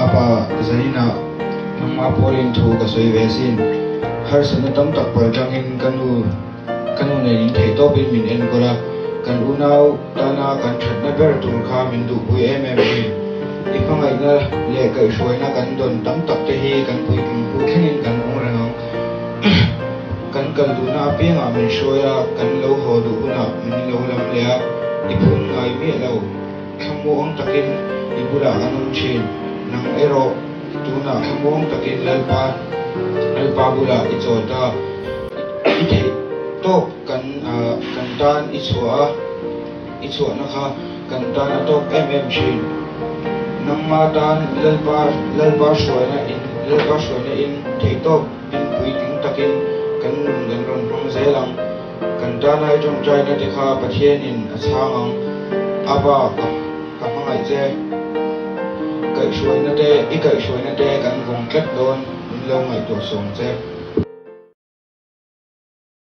Apa, zaninah nangmah pawlin thu ka sawi ve asin. Harsatna tam tak pal tangin ka nu ka nu nen in theih tawpin min enkawl a, kan unau tana kan thatna ber tur kha min duhpui em em thin. I hmangaihna leh kaihhruaina kan dawn tam tak te hi kan puitling hnu thlengin kan awng reng ang. Kan kal duhna apiangah min hruai a, kan lo haw duh hunah min lo lam leh a, i phun ngai miah lo. Thlamuang takin i bulah kan awm thin. Nang erawh tunah thlamuang takin Lalpa Lalpa bulah i chawl ta. I theih tawp kan kan tan i chhuah a, i chhuahna kha kan tan a tawk em em thin. Nangma tan Lalpa Lalpa hruaina in Lalpa hruaina in theih tawp in puitling takin kan nun kan rawn hmang zel ang. Kan tana i tawngtaina te kha Pathianin a chhang ang. Abba, ka ka hmangaih che. Kaihhruaina te, i kaihhruaina te kan vawng tlat dawn, min lo ngaihtuah sawng che.